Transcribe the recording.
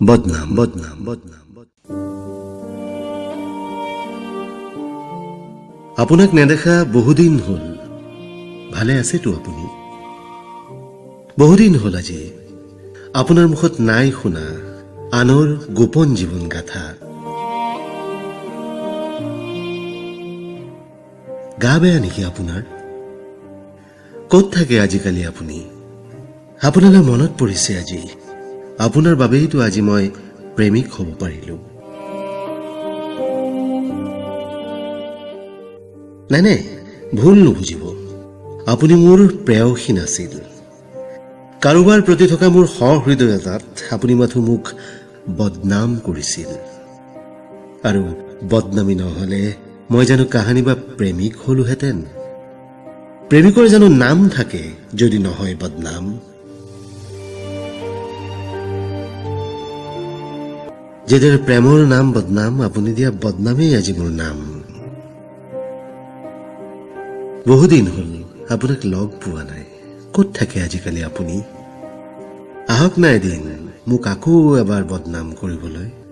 বদনাম, বদনাম, বদনাম। আপোনাক নেদেখা বহুদিন হ'ল। ভালে আছেতো আপুনি? বহুদিন হ'ল আজি আপোনাৰ মুখত নাই শুনা আনৰ গোপন জীৱন গাথা। গা বেয়া নেকি আপোনাৰ? ক'ত থাকে আজিকালি আপুনি? আপোনালৈ মনত পৰিছে আজি। আপোনাৰ বাবেইতো আজি মই প্ৰেমিক হ'ব পাৰিলো। নাই নাই, ভুল নুবুজিব, আপুনি মোৰ প্ৰেয়সী নাছিল। কাৰোবাৰ প্ৰতি থকা মোৰ সহৃদয়তাত আপুনি মাথো মোক বদনাম কৰিছিল। আৰু বদনামী নহ'লে মই জানো কাহানি বা প্ৰেমিক হ'লোহেঁতেন? প্ৰেমিকৰ জানো নাম থাকে যদি নহয় বদনাম? যিদৰে প্ৰেমৰ নাম বদনাম, আপুনি দিয়া বদনামেই আজি মোৰ নাম। বহুদিন হ'ল আপোনাক লগ পোৱা নাই। ক'ত থাকে আজিকালি আপুনি? আহক না এদিন মোক আকৌ এবাৰ বদনাম কৰিবলৈ।